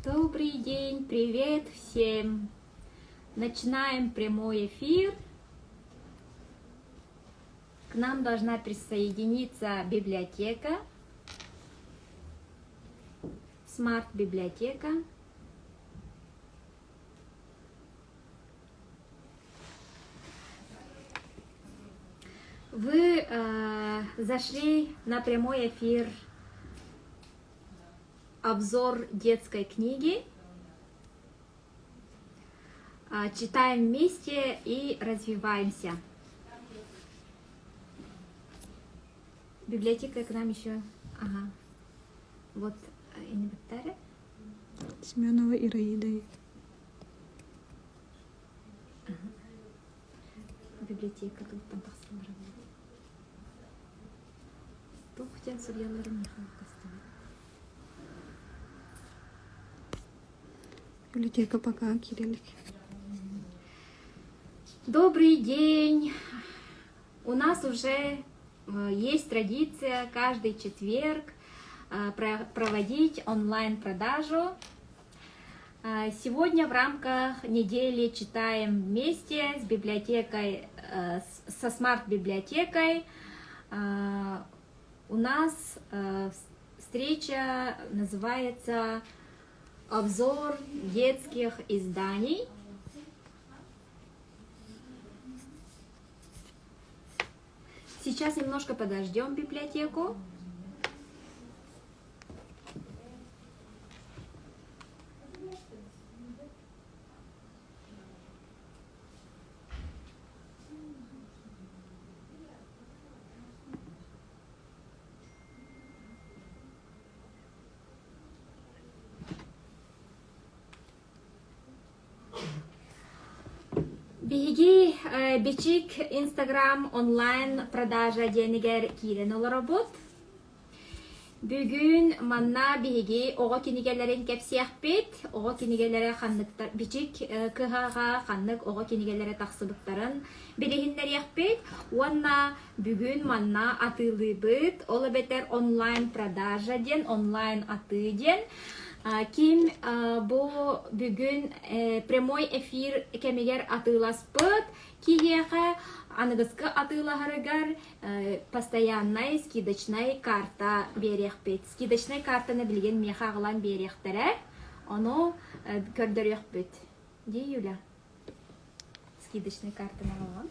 Добрый день, привет всем! Начинаем прямой эфир. К нам должна присоединиться библиотека, смарт-библиотека. Вы э, зашли на прямой эфир обзор детской книги. Читаем вместе и развиваемся. Библиотека к нам еще. Ага. Вот инвентарь. Семенова Ираида. Библиотека тут там тахсаллара. Туох диэн суруйалларын миэхэ көстүбэт. Библиотека пока киирэлик. Добрый день! У нас уже э, есть традиция каждый четверг э, проводить онлайн-продажу. Э, сегодня в рамках недели читаем вместе с библиотекой, со смарт-библиотекой. У нас встреча называется «Обзор детских изданий». Сейчас немножко подождем библиотеку. Биһиги Бичик Инстаграм онлайн продажа диэнигэр киирэн олоробут. Бүгүн манна биһиги оҕо кинигэлэрин кэпсиэхпит. Оҕо кинигэлэрэ ханныктар Бичик кыһаҕа ханнык оҕо кинигэлэрэ тахсыбыттарын билиһиннэриэхпит уонна бүгүн манна атыылыыбыт. Ол эбэтэр онлайн продажа диэн, онлайн атыы диэн. Ким бу бүгүн прямой эфир кэмигэр атыыласпыт киһиэхэ аныгыскы атыылаһарыгар постояннай скидочнай карта биэриэхпит. Скидочнай картаны билигин миэхэ аҕалан биэриэхтэрэ. Ону көрдөрүөхпүт. Дии, Юля? Скидочнай картаны аҕалан.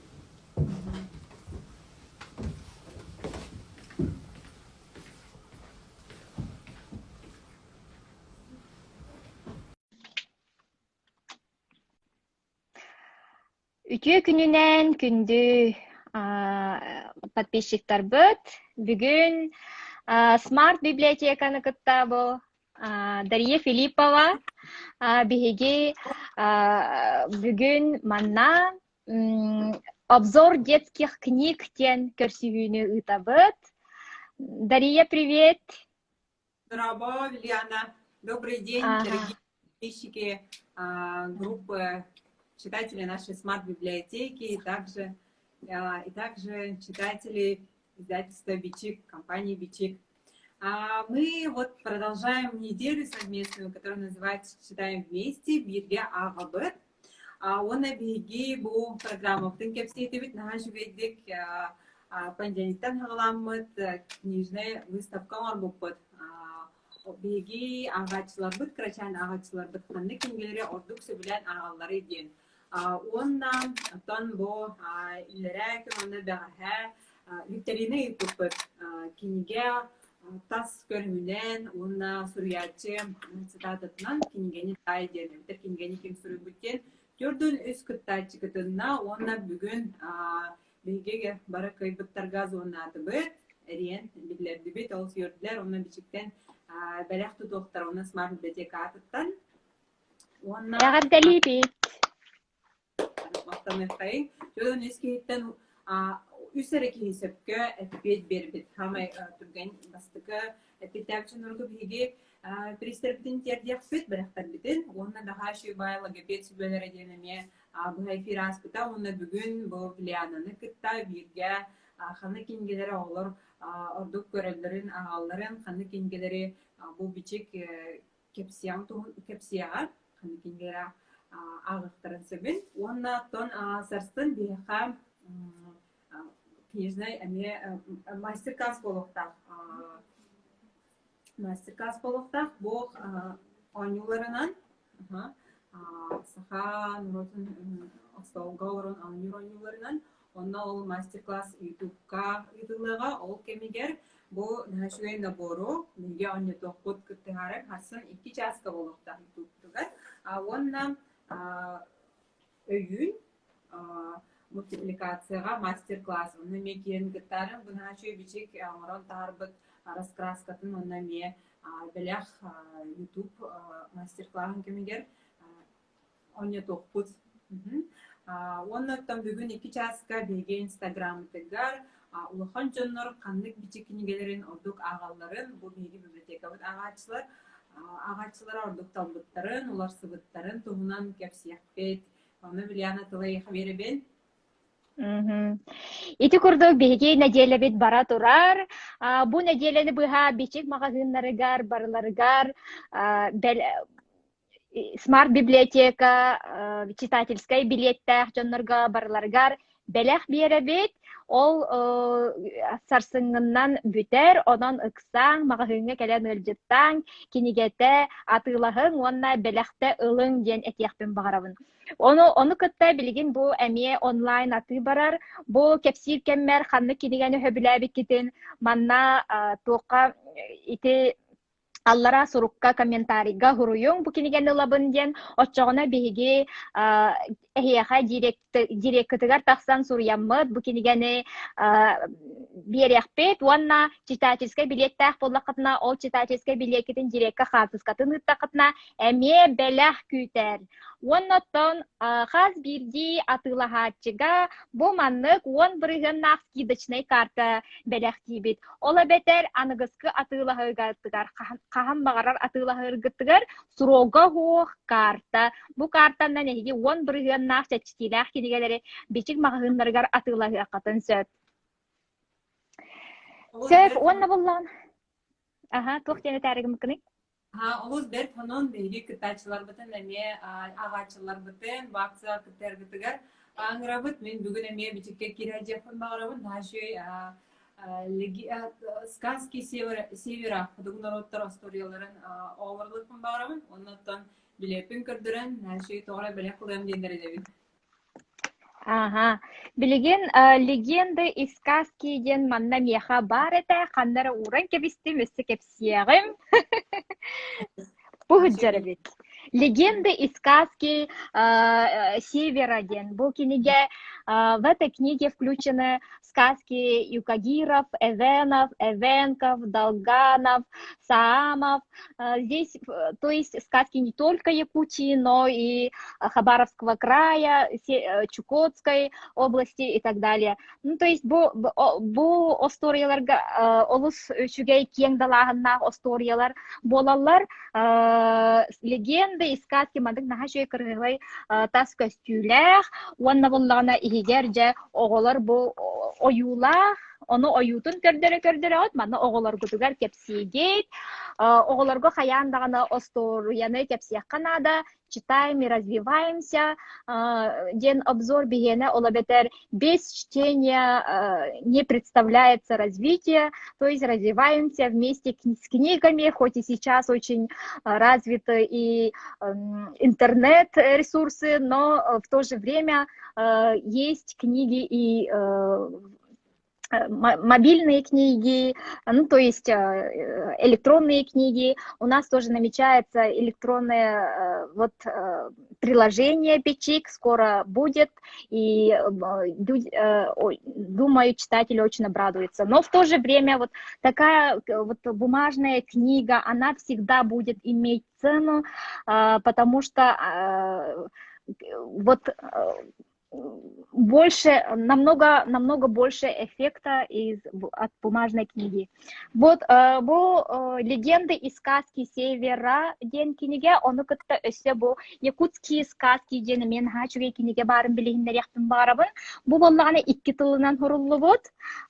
Үтүө күнүнэн күндү подписчиктарбыт! Бүгүн Smart библиотеканы кытта бу Дария Филиппова биһиги бүгүн манна обзор детских книг диэн көрсүһүүнү ыытабыт. Дария, привет! Здорово, Лилиана. Добрый день, Ага. дорогие подписчики группы читателей нашей смарт-библиотеки и также, и также читатели издательства «Бичик», компании «Бичик». Мы вот продолжаем неделю совместную, которая называется «Читаем вместе» Бииргэ ааҕабыт. Уонна биһиги бу программабытын кэпсиэтибит наһаа үчүгэйдик понедельниктан саҕаламмыт книжная выставка оҥорбуппут. Биһиги ааҕааччыларбыт, кырачаан ааҕааччыларбыт ханнык кинигэлэри ордук сөбүлээн ааҕалларый диэн. Уонна оттон бу иллэрээ күн уонна бэҕэһээ викторина ыыппыппыт. Кинигэ тас көрүҥүнэн уонна суруйааччы цитататынан кинигэни таай диэн эбэтэр кинигэни ким суруйбут диэн төрдүн үс кыттааччы кытынна уонна бүгүн биһиги бары кыайбыттарга зонаатыбыт, эриэн биллэрдибит, ол үөрдүлэр уонна бичиктэн бэлэх тутуохтара уонна смарт библиотека аатыттан уонна Эҕэрдэлиибит! Махтаныаххайыҥ. Дьон үс киһиттэн үс эрэ киһи сөпкө эппиэт биэрбит. Хаамай түргэн бастакы эппиэттээх дьоннорго биһиги бириистэрбитин тиэрдиэхпит, бэлэхтэрбитин уонна Дахаа Шибай логопед сүбэлэрэ диэн эмиэ быһа эфир ааспыта уонна бүгүн бу Лиананы кытта бииргэ ханнык кинигэлэри оҕолор ордук көрөллөрүн, ааҕалларын, ханнык кинигэлэри бу бичик. кэпсиэҕин туһун кэпсиэҕэ ханнык кинигэлэрэ ааҕыахтарын сөбүн уонна оттон сарсын биһиэхэ книжнай эмиэ мастер-класс буолуохтаах мастер-класс буолуохтаах бу оонньууларынан саха норуотун остуолга олорон оонньуур оонньууларынан онно ол мастер-класс ютубка ыытыллыаҕа ол кэмигэр бу наһаа үчүгэй набору биһиги оонньотуохпут кыттыһаары сарсын икки чааска буолуохтаах ютубтугар уонна өйүүн мультипликацияҕа мастер-класс онно эмиэ киирэн кыттаарым бу наһаа үчүгэй бичик оҥорон таһаарбыт раскраскатын уонна эмиэ бэлэх YouTube мастер-классын кэмигэр оонньотуохпут. Уонна оттон бүгүн икки чааска биһиги Инстаграммытыгар улахан дьоннор ханнык бичик кинигэлэрин ордук ааҕалларын бу биһиги библиотекабыт ааҕааччылар ааҕааччылара ордук талбыттарын, уларсыбыттарын туһунан кэпсиэхпит. Ону Ульяна тыла эйиэхэ биэрэбин. Ити курдук биһиги нэдиэлэбит бара турар. Бу нэдиэлэни быһа Бичик маҕаһыыннарыгар барыларыгар смарт-библиотека читательскай билиэттээх дьоннорго барыларыгар бэлэх биэрэбит. Ол сарсыҥҥыннан бүтэр, онон ыксааҥ, маҕаһыыҥҥа кэлэн ыалдьыттааҥ, кинигэтэ атыылаһыҥ уонна бэлэхтэ ылыҥ диэн этиэхпин баҕарабын. Ону, ону кытта билигин бу эмиэ онлайн атыы барар. Бу кэпсиир кэммэр ханнык кинигэни сөбүлээбиккитин манна туохха ити аллараа сурукка комментарийга суруйуҥ бу кинигэни ылабын диэн оччоҕуна биһиги эһиэхэ диреккытыгар тахсан суруйаммыт бу кинигэни биэриэхпит уонна читательскай билиэттээх буоллаххытына ол читательскай билиэккитин дирекка хаартыскатын ыыттаххытына эмиэ бэлэх күүтэр Уонна оттон хас биирдии атыылаһааччыга бу маннык уон бырыһыаннаах скидочнай карта бэлэхтиибит. Ол эбэтэр аныгыскы атыылаһыыгытыгар хаһан баҕарар атыылаһыыргытыгар срога суох карта. Бу картанан эһиги уон бырыһыаннаах чэпчэтиилээх кинигэлэри Бичик маҕаһыыннарыгар атыылаһыаххытын сөп. Сөп уонна буллаҕын. Аха, туох диэн этээри гыммыккыный? Олус бэрт онон биһиги кыттааччыларбытын эмиэ ааҕааччыларбытын бу акцияҕа кыттаргытыгар ыҥырабыт. Мин бүгүн эмиэ бичиккэ киирэ сылдьыахпын баҕарабын. Наһаа үчүгэй сказки севера, севера хотугу норуоттар остуоруйаларын оҕолорлукпун баҕарабын. Онон оттон билиэппин көрдөрөн, наһаа үчүгэй тоҕо эрэ бэлэх ылыам диэн эрэнэбин. Ааһа. Билигин «Легенды и сказки» диэн манна миэхэ баар этэ, ханна эрэ ууран кэбистим, өссө кэпсиэҕим. Бу сылдьар эбит. «Легенды и сказки Севера» диэн. Бу кинигэ в этой книге включены сказки юкагиров, эвенов, эвенков, долганов, саамов. Здесь, то есть сказки не только Якутии, но и Хабаровского края, Чукотской области и так далее. Ну, то есть бу, бу остуоруйаларга олус үчүгэй киэҥ далааһыннаах остуоруйалар буолаллар. Легенды и сказки маннык наһаа үчүгэй кыргыһылай тас көстүүлээх уонна буллаҕына иһигэр дьэ оҕолор бу ойуулаах ону ойуутун көрдөрө-көрдөрөҕүт манна оҕолоргутугар кэпсиигит оҕолорго хайаан даҕаны остуоруйаны кэпсиэххэ наада читаем и развиваемся диэн обзор биһиэнэ ол эбэтэр без чтения не представляется развитие то есть развиваемся вместе с книгами хоть и сейчас очень развиты и интернет-ресурсы но в то же время есть книги и мобильные книги, ну, то есть электронные книги. У нас тоже намечается электронное вот приложение Бичик, скоро будет, и думаю, читатели очень обрадуются. Но в то же время вот такая вот бумажная книга, она всегда будет иметь цену, потому что вот. Больше, намного, намного больше эффекта из, от бумажной книги. Вот бу «Легенды и сказки Севера» диэн кинигэ, ону кытта өссө бу «Якутские сказки» диэн эмиэ наһаа үчүгэй кинигэ баарын билиһиннэриэхпин баҕарабын. Бу буоллаҕына икки тылынан суруллубут.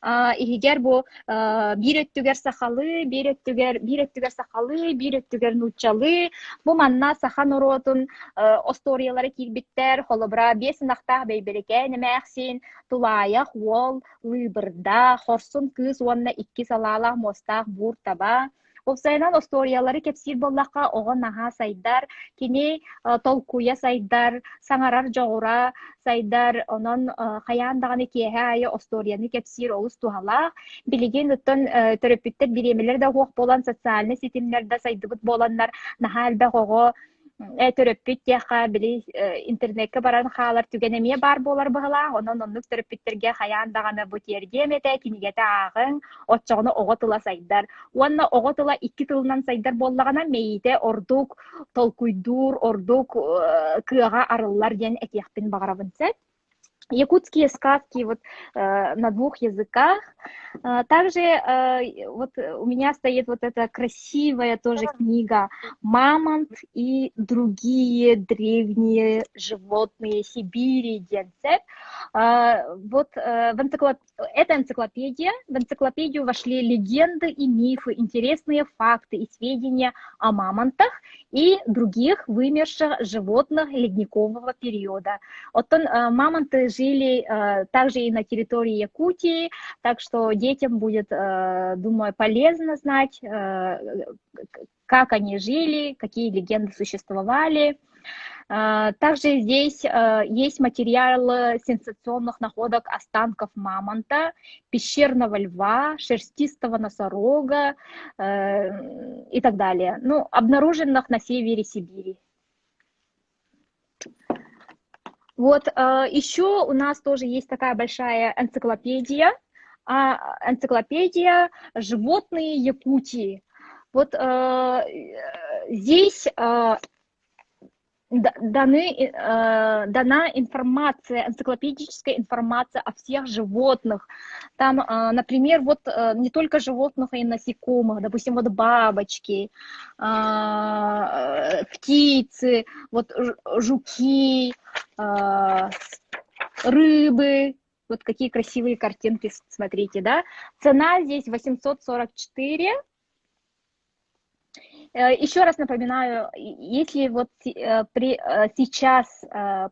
Иһигэр бу биир өттүгэр сахалыы, биир өттүгэр биир өттүгэр сахалыы, биир өттүгэр нууччалыы. Бу манна саха норуотун остуоруйалара киирбиттэр. Холобура, биэс ынахтаах Бэйбэрикээн эмээхсин, Тулаайах уол, Лыыбырда, Хорсун кыыс уонна икки салаалаах муостаах буур таба. Уопсайынан остуоруйалары кэпсиир буоллахха, оҕо наһаа сайдар, кини толкуйа сайдар, саҥарар дьоҕура сайдар, онон хайаан даҕаны киэһэ аайы остуоруйаны кэпсиир олус туһалаах. Билигин оттон төрөппүттэр бириэмэлэрэ да суох буолан, социальнай ситимнэр да сайдыбыт буоланнар, наһаа элбэх оҕо төрөппүт диэххэ, били интернеккэ баран хаалар түгэн эмиэ баар буолар быһылаах. Онон оннук төрөппүттэргэ хайаан даҕаны бу тиэрдиэм этэ, кинигэтэ ааҕыҥ, оччоҕуна оҕо тыла сайдар. Уонна оҕо тыла икки тылынан сайдар буоллаҕына, мэйиитэ ордук толкуйдуур, ордук кыаҕа арыллар диэн этиэхпин баҕарабын сөп. Якутские сказки вот на двух языках. Также вот у меня стоит вот эта красивая тоже книга «Мамонт и другие древние животные Сибири» диэн сөп. Вот в энциклоп... это энциклопедия. В энциклопедию вошли легенды и мифы, интересные факты и сведения о мамонтах и других вымерших животных ледникового периода. Оттон мамонты жили также и на территории Якутии, так что детям будет, думаю, полезно знать, как они жили, какие легенды существовали. Также здесь есть материалы сенсационных находок останков мамонта, пещерного льва, шерстистого носорога и так далее, ну, обнаруженных на севере Сибири. Вот еще у нас тоже есть такая большая энциклопедия, энциклопедия «Животные Якутии». Вот здесь даны, дана информация, энциклопедическая информация о всех животных. Там, например, вот не только животных и насекомых, допустим, вот бабочки, птицы, вот жуки, рыбы, вот какие красивые картинки, смотрите, да. Цена здесь 844. Еще раз напоминаю, если вот при, сейчас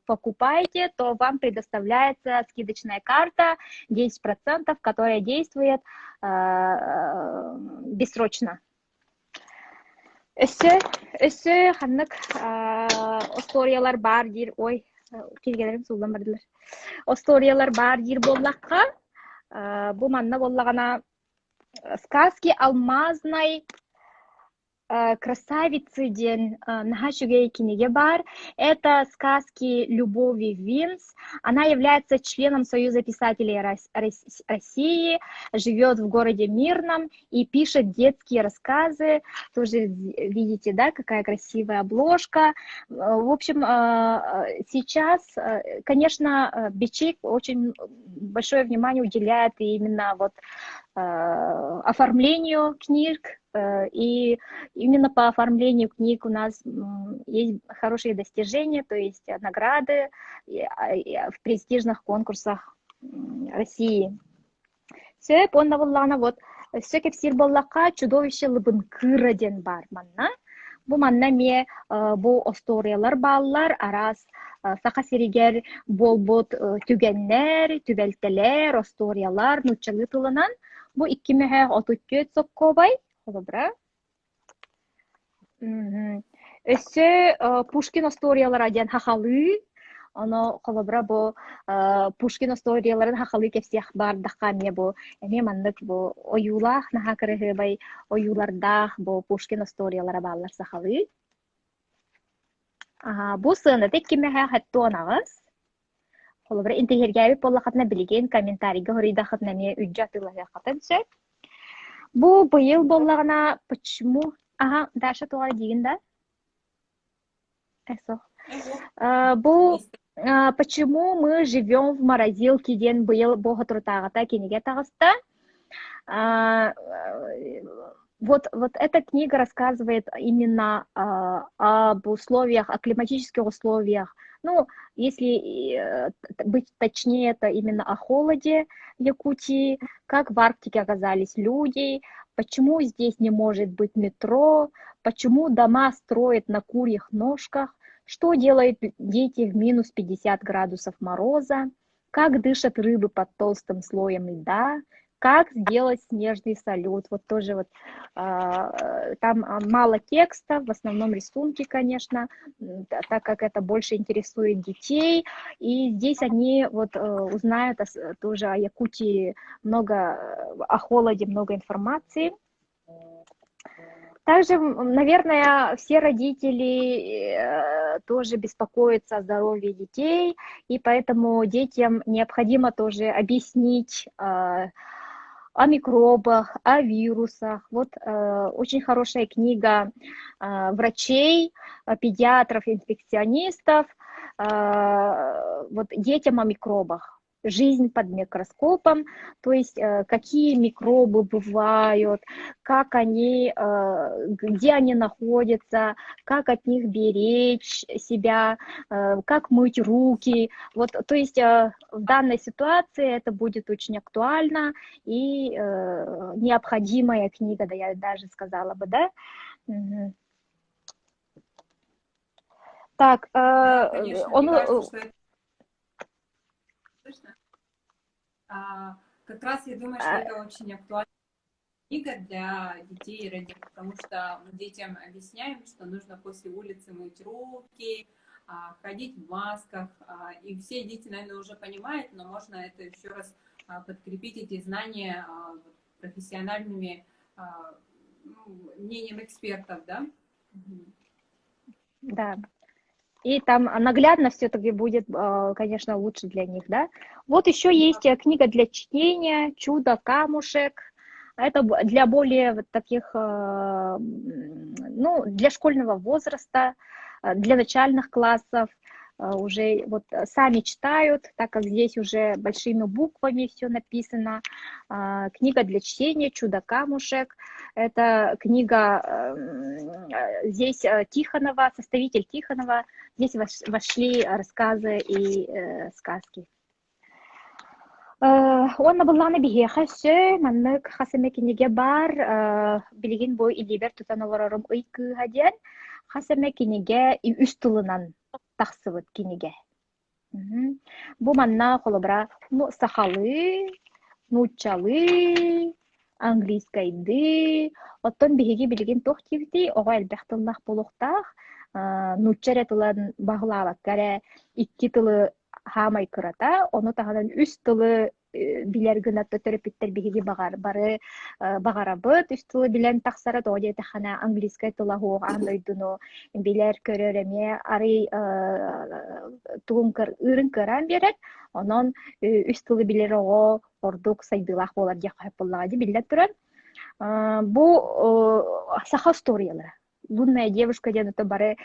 покупаете, то вам предоставляется скидочная карта 10%, которая действует бессрочно. Өссө, өссө ханнык остуоруйалар баар диир, ой, кинигэлэрим сууллан бардылар. Остуоруйалар баар диир буоллахха, бу манна буоллаҕына сказки алмазной красавицы диэн наһаа үчүгэй кинигэ баар. Это сказки Любови Винс. Она является членом Союза писателей России, живет в городе Мирном и пишет детские рассказы. Тоже видите, да, какая красивая обложка. В общем, сейчас, конечно, Бичик очень большое внимание уделяет именно вот оформлению книг, и именно по оформлению книг у нас есть хорошие достижения, то есть награды в престижных конкурсах России. Сөп, онно буоллаҕына вот өссө кэпсиир буоллахха чудовище Лыбынкыра диэн баар манна. Бу манна эмиэ бу остуоруйалар бааллар, араас Саха сиригэр буолбут түгэннэр, түбэлтэлэр, остуоруйалар нууччалыы тылынан. Бу икки мөһөөх 34 соккуобай, холобура. Өссө Пушкин остуоруйалара диэн хахалыы, ону холобура бу Пушкин остуоруйаларын хахалыы кэпсиэх баардахха эмиэ бу эмиэ маннык бу ойуулаах наһаа кыраһыабай ойуулардаах бу Пушкин остуоруйалара бааллар сахалыы. Бу сыаната икки мөһөөх 78. Холобура, интэриэһиргээбит буоллаххытына билигин комментарийга хоруйдаххытына эмиэ үддьэ атыылаһыаххытын сөп. Бу быйыл буоллаҕына почему Аха, Даша туох диигин да? Э, суох. Бу «Почему мы живем в морозилке» диэн быйыл бу соторутааҕыта кинигэ таҕыста. Вот, вот эта книга рассказывает именно об условиях, о климатических условиях. Ну, если быть точнее, это именно о холоде в Якутии, как в Арктике оказались люди, почему здесь не может быть метро, почему дома строят на курьих ножках, что делают дети в минус 50 градусов мороза, как дышат рыбы под толстым слоем льда, как сделать снежный салют. Вот тоже вот там мало текста, в основном рисунки, конечно, так как это больше интересует детей. И здесь они вот узнают тоже о Якутии много, о холоде много информации. Также, наверное, все родители тоже беспокоятся о здоровье детей, и поэтому детям необходимо тоже объяснить о микробах, о вирусах. Вот очень хорошая книга врачей, педиатров, инфекционистов, вот детям о микробах жизнь под микроскопом, то есть какие микробы бывают, как они, где они находятся, как от них беречь себя, как мыть руки. Вот, то есть в данной ситуации это будет очень актуально и необходимая книга, да, я даже сказала бы, да. Угу. Так, да, конечно, он... Мне кажется, что это Слышно? Как раз я думаю, что это очень актуальная книга для детей и родителей, потому что мы детям объясняем, что нужно после улицы мыть руки, ходить в масках, и все дети, наверное, уже понимают, но можно это еще раз подкрепить эти знания профессиональными ну, мнением экспертов, да? Да. И там наглядно все-таки будет, конечно, лучше для них, да. Вот еще есть книга для чтения «Чудо-камушек». Это для более вот таких, ну, для школьного возраста, для начальных классов уже вот сами читают, так как здесь уже большими буквами все написано. Книга для чтения «Чудо-камушек». Это книга здесь Тихонова, составитель Тихонова. Здесь вошли рассказы и сказки. Уонна буоллаҕына биһиэхэ өссө маннык хас эмэ кинигэ баар, билигин бу илиибэр тутан олорорум Ый кыыһа диэн хас эмэ кинигэ үс тылынан тахсыбыт кинигэ. Бу манна холобура ну сахалыы, нууччалыы, английскайдыы. Оттон биһиги билигин туох диибитий, оҕо элбэх тыллаах буолуохтаах, нуучча эрэ тылын баһылаабакка эрэ икки тылы хаамай кырата, ону таһынан үс тылы билэр гына төрөппүттэр биһиги баҕар бары баҕарабыт үс тылы билэн тахсара тоҕо диэтэххинэ английскай тыла суох аан дойдуну билэр көрөр эмиэ арый тугун ыырын кыараан биэрэр онон үс тылы билэр оҕо ордук сайдыылаах буолар диэххэ сөп буоллаҕа дии биллэн турар бу саха остуоруйалара Лунная девушка диэн ото бары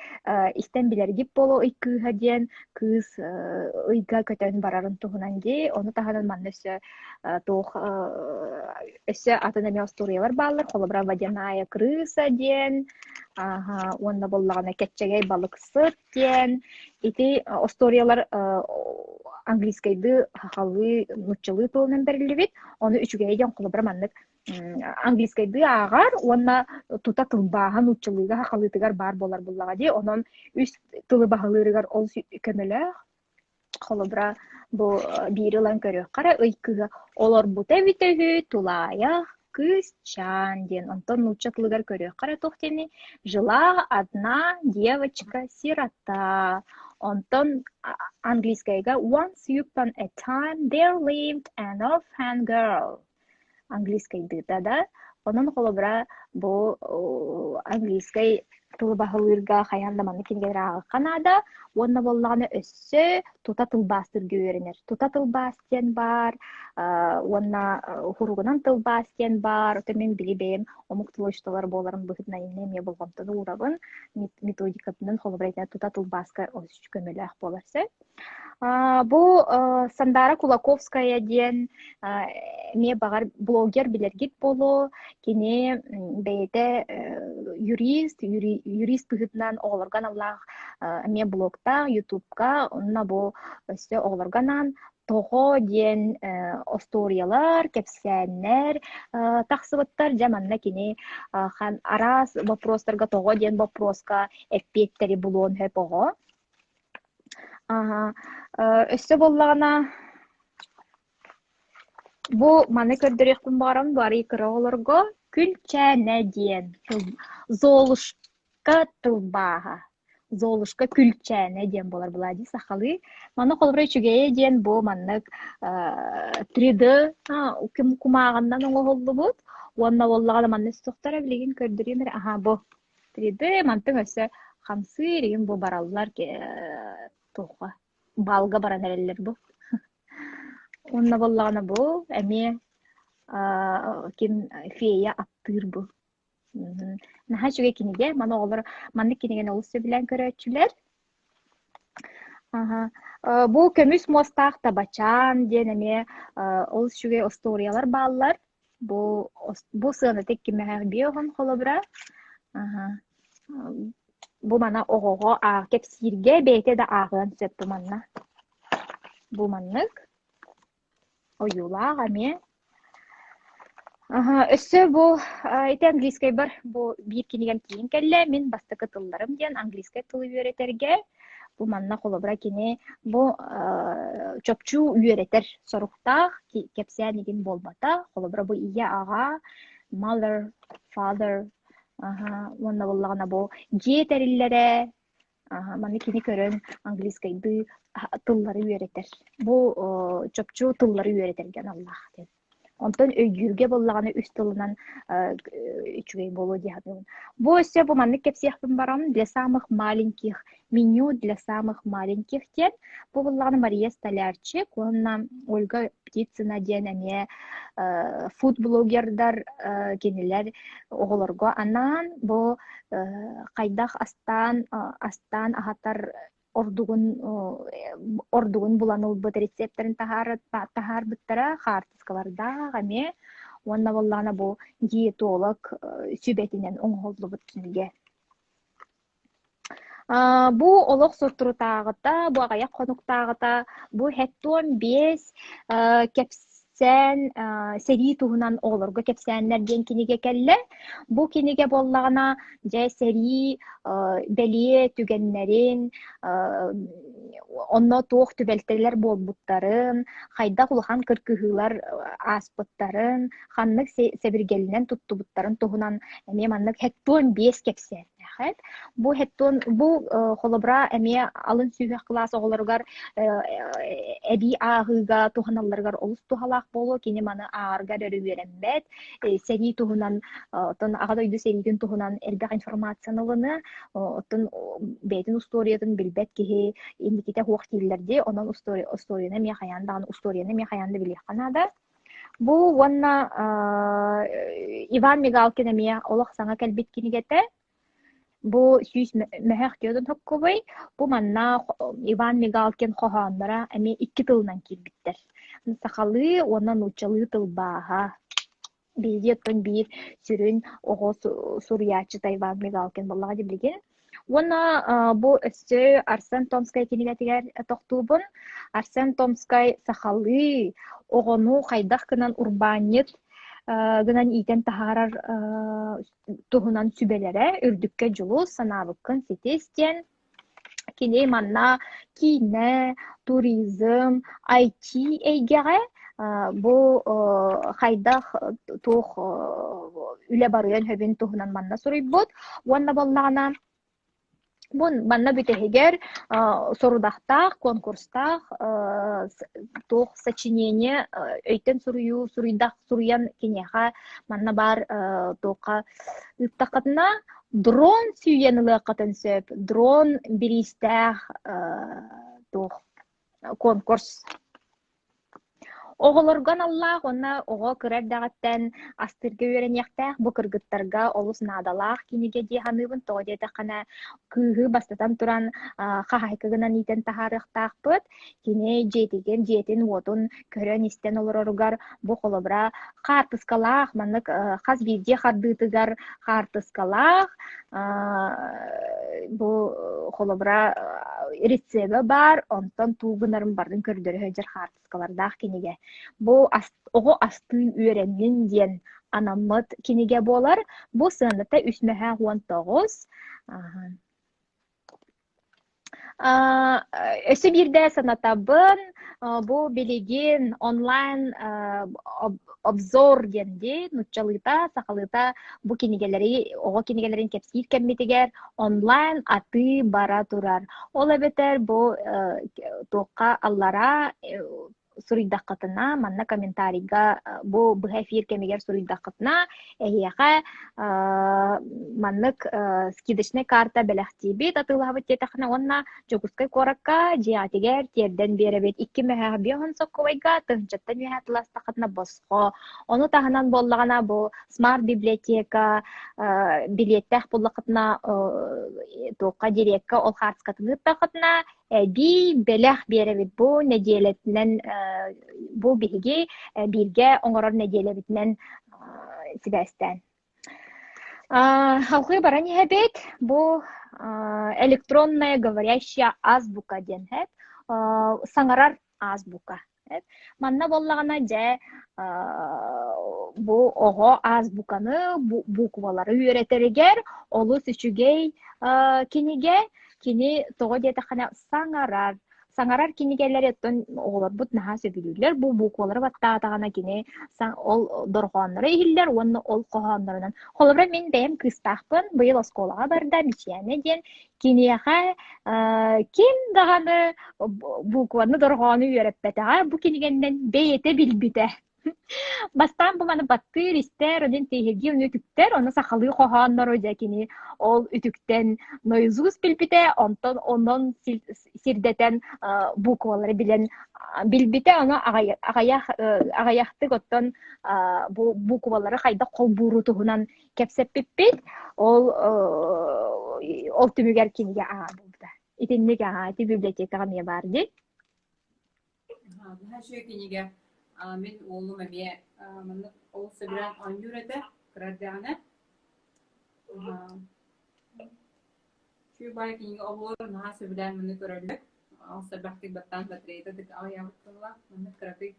истэн билэргит буолуо ый кыыһа диэн кыыс ыйга көтөн барарын туһунан дии. Ону таһынан манна өссө туох өссө атын эмиэ остуоруйалар бааллар. Холобура Водяная крыса диэн уонна буоллаҕына Кэччэгэй балыксыт диэн. Ити остуоруйалар английскайдыы, сахалыы, нууччалыы тылынан бэриллибит. Ону үчүгэйэ диэн холобура маннык английскайдыы ааҕар уонна тута тылбааһа нууччалыыга сахалыытыгар баар буолар буоллаҕа дии. Онон үс тылы баһылыырыгар ол көмөлөөх. Холобура, бу биири ылан көрүөххэ эрэ, ый кыыһа олорбута эбитэ үһү, тулаайах кыысчаан диэн. Онтон нуучча тылыгар көрүөххэ эрэ туох диэний жила одна девочка-сирота. Онтон английскайга once upon a time there lived an orphan girl английскайдыыта да. Онон холобура бу английскай Тылы баһылыырга хайаан да маннык кинигэлэри ааҕыахха наада уонна буоллаҕына өссө тута тылбаастыырга үөрэнэр. Тута тылбаас диэн баар уонна уһуругунан тылбаас диэн баар. Оттон мин били бэйэм омук тыла учууталлара буоларым быһыытынан иннэ эмиэ болҕомтону уурабын. Методикатынан холобура тута тылбааска олус көмөлөөх буолар сөп. Бу Сандара Кулаковская диэн эмиэ баҕар блогер билэргит буолуо. Кини бэйэтэ юрист, юрист быһыытынан оҕолорго аналлаах эмиэ блогтаах, ютубка, онно бу өссө оҕолорго анаан тоҕо диэн остуоруйалар, кэпсээннэр тахсыбыттар. Дьэ манна кини араас боппуруостарга тоҕо диэн боппуруоска эппиэттэри булуон сөп оҕо. Аһа, өссө буоллаҕына бу маны көрдөрүөхпүн баҕарабын бу арыый кыра оҕолорго Күлчээнэ диэн Золушка тылбааһа. Золушка Күлчээнэ диэн буолар былаа дии сахалыы. Маны холобура үчүгэйэ диэн бу маннык 3D кумааҕыннан оҥоһуллубут уонна буоллаҕына манна суохтара билигин көрдөрүөм эрэ аһаа бу 3D мантан өссө хамсыыр игин бу бараллар туохха баалга баран эрэллэр бу. Уонна буоллаҕына бу эмиэ ким фея аттыыр бу. Наһаа үчүгэй кинигэ. Маны оҕолор маннык кинигэни олус сөбүлээн көрөөччүлэр. Аха. Бу көмүс муостаах табачаан диэн эмиэ олус үчүгэй остуоруйалар бааллар. Бу бу сыаната иккимэһээх биоһун холобура. Аха. Бу мана оҕоҕо аах кэпсииргэ бэйэтэ да ааҕыан сөп бу манна. Бу маннык ойуулаах эмиэ. Аха, өссө бу ити английскайбар бу биир кинигэм тиийэн кэллэ. Мин бастакы тылларым диэн английскай тылы үөрэтэргэ Бу манна холобура кини бу чопчу үөрэтэр соруктаах кэпсээн игин буолбата. Холобура бу ийэ-аҕа, mother, father уонна буоллаҕына бу дьиэ тэриллэрэ маны кини көрөн английскайдыы тыллары үөрэтэр. Бу чопчу тыллары үөрэтэргэ аналлаах диэн. Онтон өйдүүргэ буоллаҕына үс тылынан үчүгэй буолуо дии саныыбын. Бу өссө бу маннык кэпсиэхпин баран для самых маленьких меню для самых маленьких диэн бу буоллаҕына Мария Столярчик уонна Ольга Птицына диэн эмиэ фуд-блогердар кинилэр оҕолорго анаан бу хайдах астаан астаан аһатар ордугун ордугун булан ылбыт рецептэрин таһаарбыттара хаартыскалардаах эмиэ уонна буоллаҕына бу диетолог сүбэтинэн оҥоһуллубут кинигэ. Бу олох соторутааҕыта, бу аҕыйах хонуктааҕыта, бу 75 кэпсээн сэрии туһунан оҕолорго кэпсээннэр диэн кинигэ кэллэ. Бу кинигэ буоллаҕына, дьэ сэрии бэлиэ түгэннэрин, онно туох түбэлтэлэр буолбуттарын, хайдах улахан кыргыһыылар ааспыттарын, ханнык сэбиргэлинэн туттубуттарын туһунан эмиэ маннык 75 кэпсээн Эхэт. Бу хеттон бу холобура эмиэ алын сүһүөх кылаас оҕолоругар эбии ааҕыыга туһаналларыгар олус туһалаах буолуо. Кини маны ааҕарга эрэ үөрэммэт. Сэрии туһунан, оттон Аҕа дойду сэриитин туһунан элбэх информацияны ылыныа. Оттон бэйэтин устуоруйатын билбэт киһи инникитэ суох дииллэр дии. Онон устуоруйаны эмиэ хайаан даҕаны устуоруйаны эмиэ хайаан да билиэххэ наада. Бу уонна Иван Мигалкин эмиэ олох саҥа кэлбит кинигэтэ. Бу сүүс мөһөх диэн хоккубуй. Бу манна Иван Мигалкин хоһоонноро эмиэ икки тылынан киирбиттэр. Сахалыы уонна нууччалыы тылбааһа. Биһиги оттон биир сүрүн оҕо суруйааччыта Иван Мигалкин буоллаҕа дии билигин. Уонна бу өссө Арсен Томскай кинигэтигэр тохтуубун. Арсен Томскай сахалыы оҕону хайдах гынан урбаанньыт гынан иитэн таһаарар туһунан сүбэлэрэ үрдүккэ дьулус, санаабыккын ситис диэн Кини манна киинэ, туризм, IT эйгэҕэ бу хайдах туох үлэ барыан сөбүн туһунан манна суруйбут. Уонна буоллаҕына бу манна бүтэһигэр сорудахтаах, конкурстаах туох сочинение өйтөн суруйуу суруйдах суруйан киниэхэ манна баар туохха ыыттаххытына. Дрон сүүйэн ылыаххытын сөп. Дрон бириистээх туох конкурс. Оҕолорго аналлаах уонна оҕо кыра эрдэҕиттэн астыырга үөрэниэхтээх, бу кыргыттарга олус наадалаах кинигэ дии саныыбын. Тоҕо диэтэххинэ, кыыһы бастатан туран хаһаайка гынан иитэн таһаарыахтаахпыт. Кини дьиэтигэр дьиэтин-уотун көрөн-истэн олороругар бу холобура хаартыскалаах маннык хас биирдии хардыытыгар хаартыскалаах бу холобура рецебэ баар, онтон туу гынарын барытын көрдөрө сылдьар хаартыскалардаах кинигэ. Бу оҕо астыы үөрэннин диэн анаммыт кинигэ буолар. Бу сыаната үс мөһөөх 19. Өссө биирдэ санатабын, бу билигин онлайн обзор диэн дии, нууччалыыта, сахалыыта бу кинигэлэри, оҕо кинигэлэрин кэпсиир кэммитигэр онлайн атыы бара турар. Ол эбэтэр бу туохха аллараа суруйдаххытына, манна комментарийга бу быһа эфир кэмигэр суруйдаххытына, эһиэхэ маннык скидочнай карта бэлэхтиибит атыылаһабыт диэтэххинэ уонна Дьокуускай куоракка дьиэҕитигэр тиэрдэн биэрэбит. Икки мөһөөх биэһун соккубайга тыһыынчаттан үөһэ атыыластаххытына босхо. Ону таһынан буоллаҕына бу смарт библиотека билиэттээх буоллаххытына туохха дирекка ол хаартыскатын ыыттаххытына эбии бэлэх биэрэбит бу нэдиэлэтинэн бу биһиги бииргэ оҥорор нэдиэлэбитинэн сибээстээн. Салгыы баран иһэбит. Бу электронная говорящая азбука диэн саҥарар азбука. Манна буоллаҕына дьэ бу оҕо азбуканы, буквалары үөрэтэригэр олус үчүгэй кинигэ. Кини тоҕо диэтэххинэ саҥарар. Саҥарар кинигэлэри оттон оҕолорбут наһаа сөбүлүүллэр. Бу буквалары баттаатаҕына кини ол дорҕоонноро иһиллэр уонна ол хоһооннорунан. Холобура, мин бэйэм кыыстаахпын, быйыл оскуолаҕа барда, Мичийээнэ диэн. Киниэхэ ким даҕаны букваны дорҕоону үөрэппэтэҕэ, бу кинигэннэн бэйэтэ билбитэ. Бастаан бу маны баттыыр, истэр, онон тииһиргии ону үтүктэр, ону сахалыы хоһооннору дьэ кини ол үтүктэн нойзуус билбитэ, онтон онон сирдэтэн буквалары билэн билбитэ, ону аҕыйах аҕыйахтык оттон бу буквалары хайдах холбууру туһунан кэпсэппиппит, ол ол түмүгэр кинигэ ааҕар буолбута. Итинник аҕаа ити библиотекаҕа эмиэ баар дии. Наһаа үчүгэй кинигэ. Мин уолум эмиэ маннык ол сөбүлээн оонньуур этэ кыра эрдэҕинэ. Үчүгэй баай кинигэ оҕолор наһаа сөбүлээн маны көрөллөр. Ол сэрбэхтик баттаан батареята аҕыйаабыт тыллаах. Маннык кыракый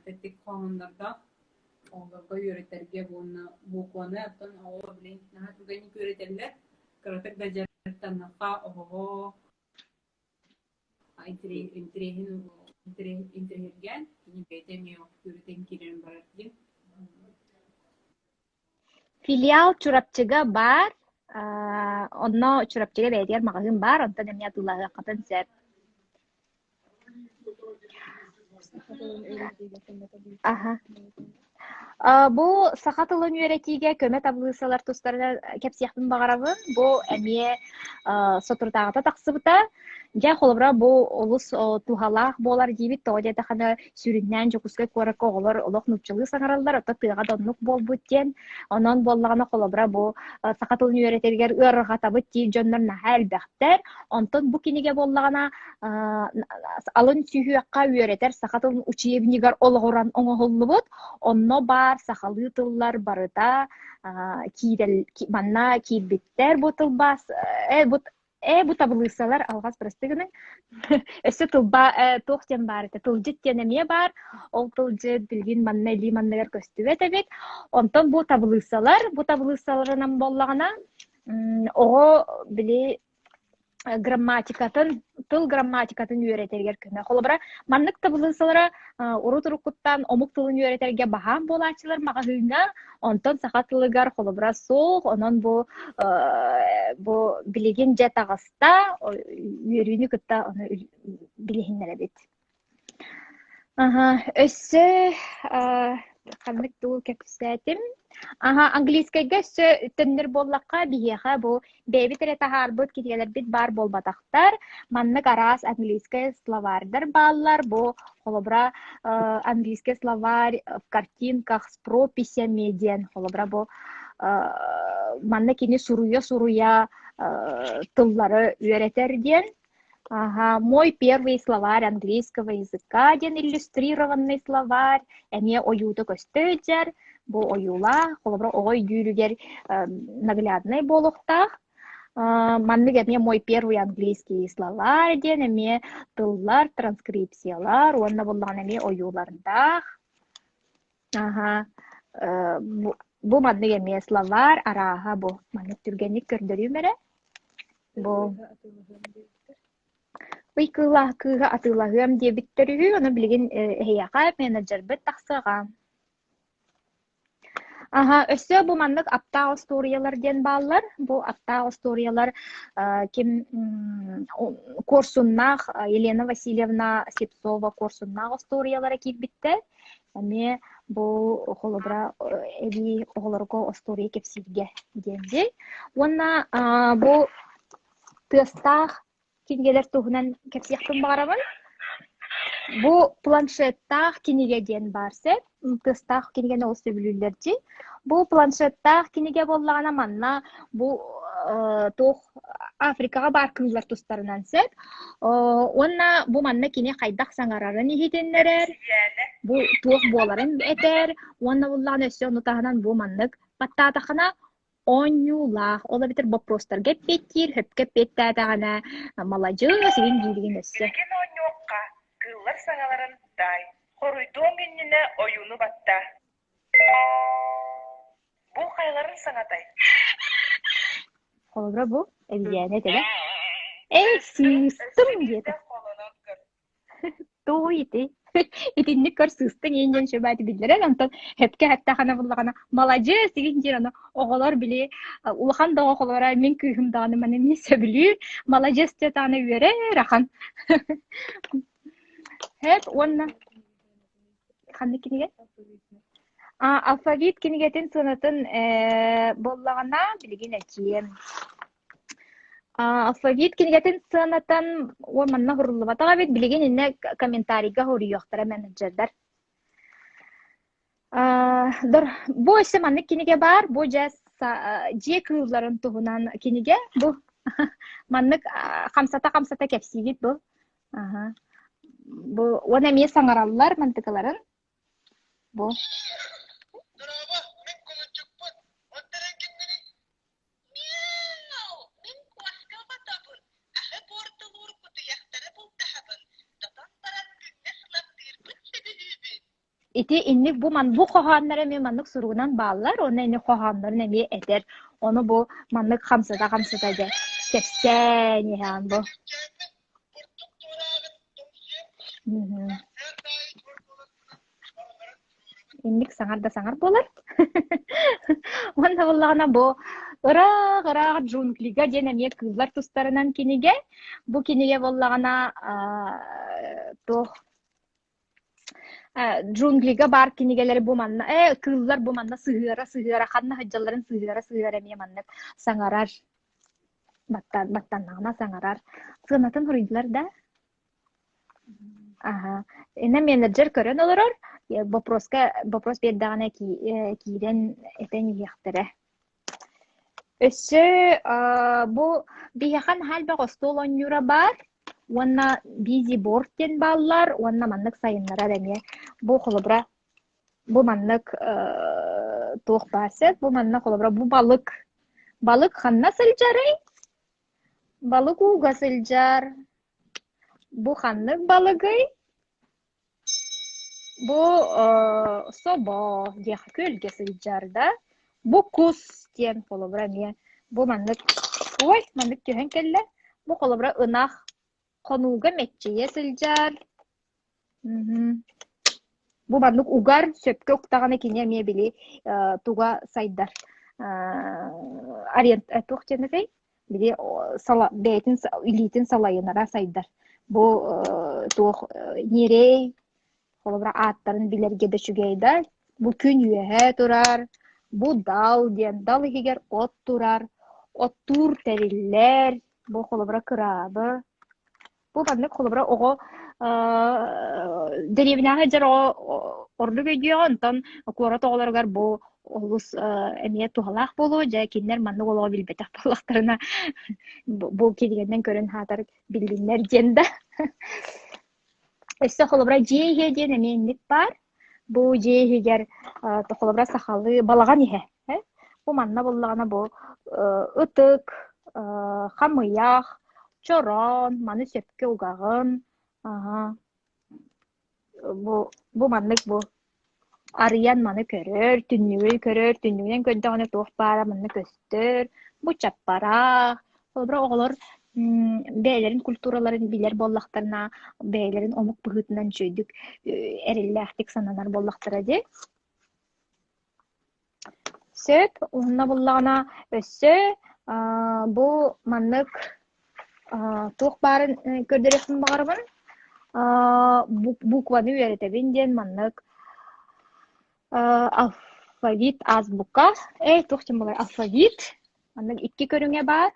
тэттик хоһооннордоох оҕолорго үөрэтэргэ уонна букваны оттон оҕолор билигин наһаа түргэнник үөрэтэллэр. Кыратык да дьарыктаннахха оҕоҕо интэриэһин интэриэһиргээн кини бэйэтэ эмиэ үөрэтэн киирэн барар диэн. Филиал Чурапчыга баар, онно Чурапчыга бэйэтигэр маҕаһыын баар, онтон эмиэ атыылаһыаххытын сөп. Аха. Бу саха тылын үөрэтиигэ көмө табылыыссалар тустарынан кэпсиэхпин баҕарабын. Бу эмиэ соторутааҕыта тахсыбыта. Дьэ, холобура, бу олус туһалаах буолар диибит. Тоҕо диэтэххинэ, сүрүннээн Дьокуускай куоракка оҕолор олох нууччалыы саҥараллар, оттон тыаҕа да оннук буолбут диэн. Онон буоллаҕына, холобура, бу саха тылын үөрэтэригэр ыарырҕатабыт диир дьоннор наһаа элбэхтэр. Онтон бу кинигэ буоллаҕына, алын сүһүөххэ үөрэтэр саха тылын учебнигар олоҕуран оҥоһуллубут. Онно баар сахалыы тыллар барыта киирэл манна киирбиттэр бу тылбаас э, бу э бу табылыыссалар алҕас бырастыы гыныҥ өссө тылба э, туох диэн баар этэ тылдьыт диэн эмиэ баар ол тылдьыт билигин манна илии манныгар көстүбэт эбит онтон бу табылыыссалар бу табылыыссаларынан буоллаҕына оҕо били грамматикатын, тыл грамматикатын үөрэтэригэр көмө. Холобура, маннык табылыысалара урут-уруккуттан омук тылын үөрэтэргэ баһаам буолааччылар маҕаһыыҥҥа, онтон саха тылыгар холобура суох, онон бу бу билигин дьэ таҕыста, үөрүүнү кытта ону билиһиннэрэбит. Аха, өссө. Ханнык тугу кэпсээтим? Аха, английскайга өссө төннөр буоллахха, биһиэхэ бу бэйэбит эрэ таһаарбыт кинигэлэрбит баар буолбатахтар. Маннык араас английскай словарьдар бааллар. Бу холобура английский словарь в картинках с прописями диэн холобура бу манна кини суруйа-суруйа тыллары үөрэтэр диэн Ага, мой первый словарь английского языка диэн иллюстрированный словарь эмиэ ойуута көстө сылдьар. Бу ойуулаах, холобура, оҕо өйдүүрүгэр нагляднай буолуохтаах. Маннык эмиэ мой первый английский словарь диэн эмиэ тыллар, транскрипциялар уонна буоллаҕына эмиэ ойуулардаах. Аха, бу маннык эмиэ словарь арааһа бу маннык түргэнник көрдөрүүм эрэ. Бу Ый кыылаах кыыһы атыылаһыам диэбиттэр үһү, ону билигин эһиэхэ менеджербит тахсыаҕа. Аха, өссө бу маннык аптаах остуоруйалар диэн бааллар. Бу аптаах остуоруйалар ким Куорсуннаах Елена Васильевна Слепцова Куорсуннаах остуоруйалара киирбиттэр. Эмиэ бу холобура эбии оҕолорго остуоруйа кэпсииргэ диэн дии. Уонна бу тыастаах кинигэлэр туһунан кэпсиэхпин баҕарабын. Бу планшеттаах кинигэ диэн баар сөп. Тыастаах кинигэни олус сөбүлүүллэр дии. Бу планшеттаах кинигэ буоллаҕына манна бу туох Африкаҕа баар кыыллар тустарынан сөп. Уонна бу манна кини хайдах саҥарарын иһитиннэрэр, бу туох буоларын этэр, уонна буллаҕына өссө ону таһынан бу маннык баттаатахына оонньуулаах, ол эбэтэр боппуруостарга эппиэттиир, сөпкө эппиэттээтэҕинэ маладьыас игин дииригин өссө. Билигин оонньуохха, кыыллар саҥаларын таай, хоруйдуоҥ иннинэ ойууну баттаа. Бу хайаларын саҥатай? Холобура бу эбийээнэ этэ Эй, сыыстым диэтэ. Тугуй ити? Итинник көр сыыстыҥ иин диэн сүбэти биллэрэн, онтон сөпкө эттэххинэ буллаҕына маладьыас игин диир ону оҕолор били улахан да оҕолоро мин кыыһым даҕаны маны эмиэ сөбүлүүр маладьыас диэтэҕинэ үөрэр ахан. Сөп уонна ханнык кинигэ? А, алфавит кинигэтин сыанатын ээ буоллаҕына билигин этиэм. Алфавит кинигэтин сыанатан уон манна уһуруллубатах эбит, билигин иннэ комментарийга суруйуохтара менеджердэр. Бу өссө маннык кинигэ баар, бу дьэ дьиэ кыылларын туһунан кинигэ. Бу маннык хамсата-хамсата кэпсиигит бу. Бу уонна эмиэ саҥараллар мантыкаларын. Бу. Дорообо, мин кулунчукпун. Оттон эн кимҥиний? Мяу! Мин куоска оҕотобун, аһы буортулуур кутуйахтары бултаһабын, тотон баран күҥҥэ сылаптыырбын сөбүлүүбүн. Ити инник бу ман бу хоһооннор эмиэ маннык суругунан бааллар, уонна ини хоһооннорун эмиэ этэр. Ону бу маннык хамсата-хамсата дьэ кэпсээн иһэҕин бу. Бурдук туорааҕын тоҥсуйан Мгм. Инник саҥар да саҥар буолар. Уонна буоллаҕына бу ыраах-ыраах джунглига диэн эмиэ кыыллар тустарынан кинигэ. Бу кинигэ буоллаҕына туох джунглига баар кинигэлэри бу манна ээ кыыллар бу манна сыһыара-сыһыара ханна сылдьалларын сыһыара-сыһыара эмиэ маннык саҥарар баттаннаҕына саҥарар. Сыанатын суруйдулар да? Аһа. Инна менеджер көрөн олорор, вопроска вопрос биэрдэҕинэ киирэн этэн иһиэхтэрэ. Өссө бу биһиэхэ наһаа элбэх остуол оонньуура баар уонна бизиборд диэн бааллар уонна маннык сайыннарар эмиэ. Бу холобура бу маннык туох баар сөп, бу манна холобура бу балык. Балык ханна сылдьарый? Балык ууга сылдьар. Бу ханнык балыгый? Бу собо диэххэ күөлгэ сылдьар да. Бу кус диэн холобура эмиэ бу маннык ой маннык түһэн кэллэ. Бу холобура ынах хонууга мэччийэ сылдьар. Мгм. Бу маннык угар сөпкө уктаҕына кини эмиэ били туга сайдар. Ориент туох диэн этэй? Били сала бэйэтин илиитин салайынара сайдар. Бу туох ньирэй холобура ааттарын билэргэ да үчүгэй да. Бу күн үөһэ турар, бу дал диэн дал иһигэр от турар, оттуур тэриллэр, бу холобура кыраабы. Бу маннык холобура оҕо дэриэбинэҕэ сылдьар оҕо ордук өйдүөҕэ, онтон куорат оҕолоругар бу олус эмиэ туһалаах буолуо. Дьэ, кинилэр маннык олоҕу билбэтэх буоллахтарына бу кинигэнэн көрөн аһаатар биллиннэр диэн да. Өссө холобура дьиэ иһэ диэн эмиэ инник баар. Бу дьиэ иһигэр холобура сахалыы балаҕан иһэ. Бу манна буоллаҕына бу ытык, хамыйах, чороон, маны сөпкө угаҕын. Аһа. Бу бу маннык бу арыйан маны көрөр, түннүгү көрөр, түннүгүнэн көрдөҕүнэ туох баара манна көстөр. Бу чаппараах. Холобура оҕолор бэйэлэрин культураларын билэр буоллахтарына, бэйэлэрин омук быһыытынан үчүгэйдик эрэллээхтик сананар буоллахтара дии. Сөп, уонна буллаҕына өссө бу маннык туох баарын көрдөрүөхпүн баҕарабын. Букваны үөрэтэбин диэн маннык алфавит азбука, э туох диэн буолар алфавит маннык икки көрүҥэ баар.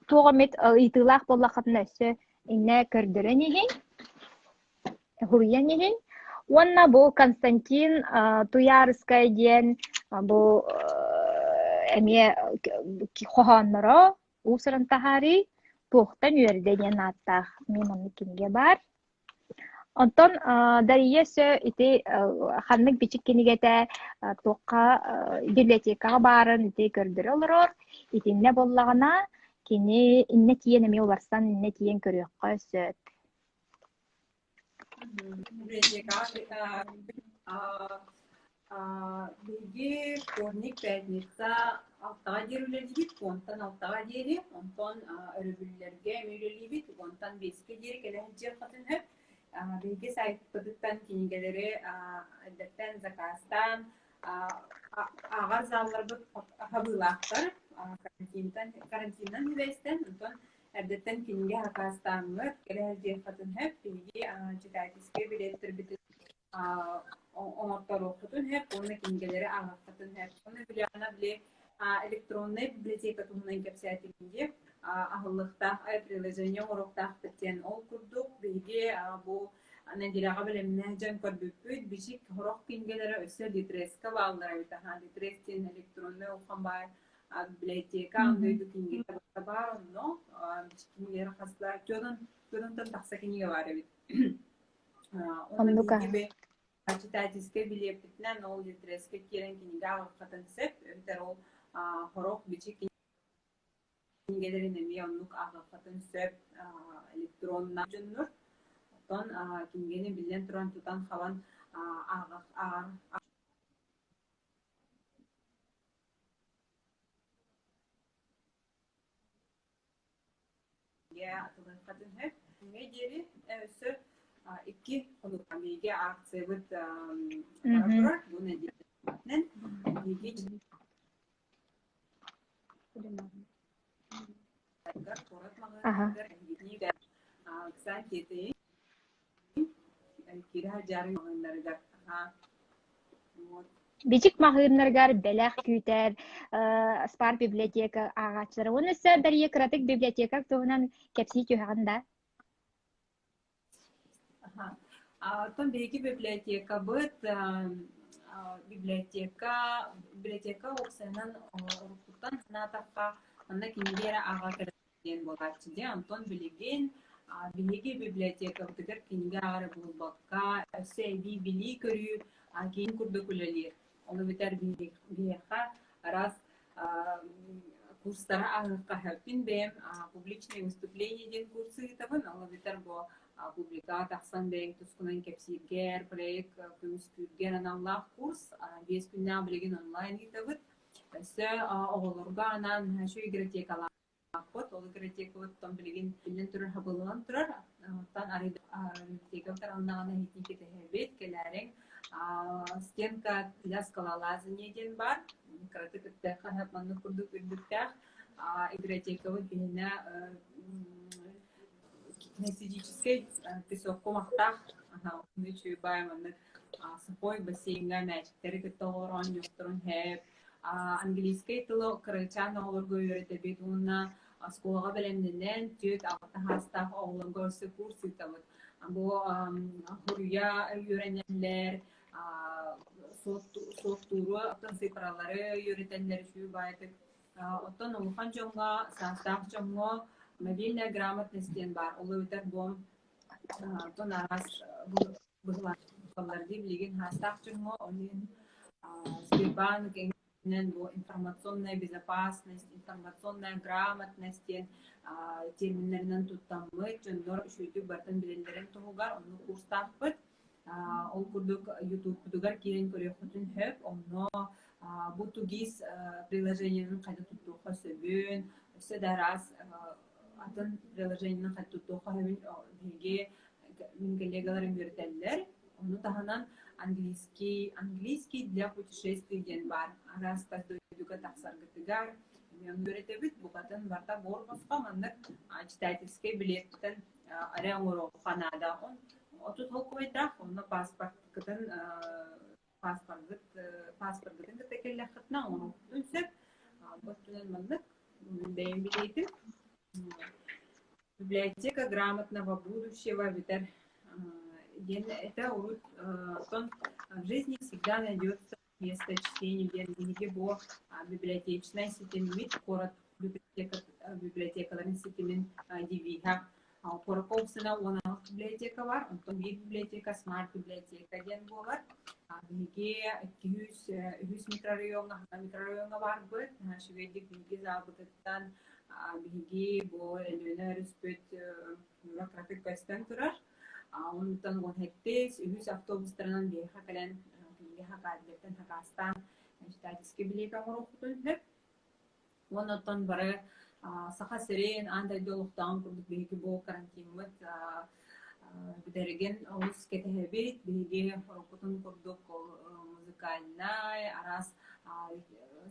Туох эмит ыйытыылаах буоллаххытына өссө иннэ көрдөрөн иһиҥ, суруйан иһиҥ. Уонна бу Константин Туйаарыскай диэн бу эмиэ хоһоонноро уус-уран таһаарыы «Туохтан үөрдэ» диэн ааттаах эмиэ маннык кинигэ баар. Онтон Дария өссө ити ханнык бичик кинигэтэ туохха библиотекаҕа баарын ити көрдөрө олорор. Итиннэ буоллаҕына кини иннэ тиийэн эмиэ уларсан иннэ тиийэн көрүөххэ сөп. Библиотекаҕа Биһиги вторник, пятница алтаҕа диэри үлэлиибит, уонтан алтаҕа диэри, онтон өрөбүллэргэ эмиэ үлэлиибит, уонтан биэскэ диэри кэлэ сылдьыаххытын сөп. Биһиги сайтпытыттан кинигэлэри эрдэттэн заказтаан, ааҕар залларбыт хабыылаахтар, карантинтан карантинынан сибээстэн, онтон эрдэттэн кинигэ сакаастааммыт кэлэ сылдьыаххытын сөп. Биһиги читательскай билиэттэрбитин оҥорторуоххутун сөп уонна кинигэлэри ааҕыаххытын сөп. Уонна Юлиана били электроннай библиотека туһунан кэпсээтигин дии аһыллыахтаах приложение оҥоруохтаахпыт диэн. Ол курдук биһиги бу нэдиэлэҕэ бэлэмнээх дьон көрбүппүт. Бичик сорох кинигэлэрэ өссө Литреска бааллар эбит. Аһаа Литрес диэн электроннай улахан баай библиотека аан дойду кинигэтэ барыта баар онно бичик кинигэлэр хас да түөртэн тахса кинигэ баар эбит. Уонна Оннук биһиги читательскай билиэппитинэн ол Литреска киирэн кинигэ ааҕыаххытын сөп, эбэтэр ол сорох бичик кинигэлэрин эмиэ оннук ааҕыаххытын сөп электронно дьоннор. Оттон кинигэни биллэн туран тутан-хабан ааҕар атылыаххытын сөп. Күҥҥэ диэри өссө икки хонукка биһиги акциябыт бара турар. Бу нэдиэлэнэн биһиги куорат маҕаһыыныгар эһигини ыксаан тиэтэйиҥ киирэ сылдьаарын маҕаһыыннарыгар Бичик маҕаһыыннарыгар бэлэх күүтэр Спар библиотека ааҕааччылара уонна өссө Дария кыратык библиотека туһунан кэпсии түһэҕин да? Оттон биһиги библиотекабыт библиотека библиотека уопсайынан уруккуттан санаатахха манна кинигэ эрэ ааҕа кэлэр диэн буолааччы дии. Онтон билигин биһиги библиотекабытыгар кинигэ ааҕара буолбакка, өссө эбии билии-көрүү киин курдук үлэлиир. Ол эбэтэр биһиэхэ араас курстары ааһыахха сөп. Мин бэйэм публичное выступление диэн курсу ыытабын. Ол эбэтэр бу публикаҕа тахсан бэйэҥ тускунан кэпсииргэр, проект көмүскүүргэр аналлаах курс. 5 күннээх билигин онлайн ыытабыт. Өссө оҕолорго анаан үчүгэй игротекалаах Ол игротекабыттан билигин биллэн турар хабыллан турар. Оттон библиотекабыт арылыннаҕына иһитии кэтэһэбит, кэлээриҥ. Стенка для скалолазания диэн баар. Кыратык үрдэххэ маннык курдук үрдүктээх. Игротекабыт биһинэ Кинестетическэй песок кумахтаах үчүгэй баай маннык сухой бассейҥҥа мээчиктэри кытта олорон дьохторун һээп английскай тылы кырачаан оҕолорго үөрэтэбит уонна оскуолаҕа бэлэмнэнэн 4-6 саастаах оҕолорго өссө курс ыытабыт. Бу хоруйа үөрэнэллэр, суоттууру, оттон цифралары үөрэтэллэр үчүгэй баайытык Оттон улахан дьоҥҥо, саастаах дьоҥҥо мобильная грамотность диэн баар. Ол эбэтэр бу оттон араас быһылааннар дии билигин саастаах дьоҥҥо, ол иһин Сбербанк эҥинэн бу информационная безопасность, информационная грамотность диэн терминнэринэн туттаммыт дьоннор үчүгэйдик барытын билэллэрин туһугар оннук курстаахпыт. Ол курдук Ютубпутугар киирэн көрүөххүтүн сөп. Онно бу 2ГИС приложениетын хайда туттуохха сөбүн, өссө да араас атын приложениены хайда туттуохха сөбүн биһиги мин коллегаларым үөрэтэллэр. Ону таһынан английский, английский для путешествий диэн баар. Араас тас дойдуга тахсаргытыгар эмиэ ону үөрэтэбит. Букатын барыта буор босхо маннык читательскай билеттэн эрэ оҥоруохха наада. 30 холкуойдаах, онно паспорткытын паспоргыт паспоргытын кытта кэллэххитинэ оҥоруоххутун сөп. Бу өттүнэн маннык бэйэм билиэтим. Библиотека грамотного будущего бүтэр диэн это урут оттон в жизни всегда найдется место чтению диэн биһиги бу библиотечнай ситиммит куорат библиотекаларын ситимин девиһа Куоракка уопсайынан 16 библиотека бар, онтон биир библиотека смарт библиотека диэн буолар. Биһиги 200 үһүс микрорайоҥҥа, Хаҥа микрорайоҥҥа барбыт. Наһаа үчүгэйдик биһиги залбытыттан биһиги бу Өлүөнэ өрүспүт кыратык көстөн турар. Онтон 17 үһүс автобустарынан биһиэхэ кэлэн биһиги Хакаадиеттан сакаастаан читательский билиэт оҥоруохпутун сөп. Уонна оттон бары Саха сирин, аан дойду олохтооҕун курдук биһиги бу карантиммыт бүтэригин олус кэтэһэбит. Биһиги уруккутун курдук музыкальнай, араас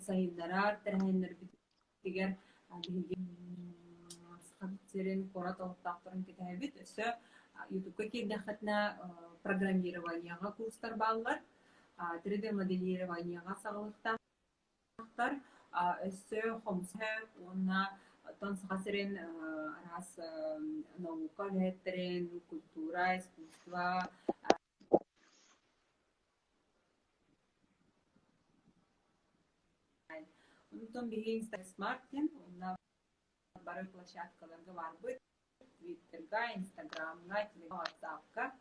сайыннарар тэрээһиннэрбитигэр биһиги Саха сирин куорат олохтоохторун кэтэһэбит. Өссө Ютубка киирдэххитинэ программированиеҕа курстар бааллар. 3D-моделированиеҕа саҕалыктаах Өссө хомуска уонна оттон Саха сирин араас наука үлэһиттэрин, культура, искусство Онтон биһиги Smart диэн уонна бары площадкаларга барбыт. Твиттерга, Инстаграмҥа, Ватсапка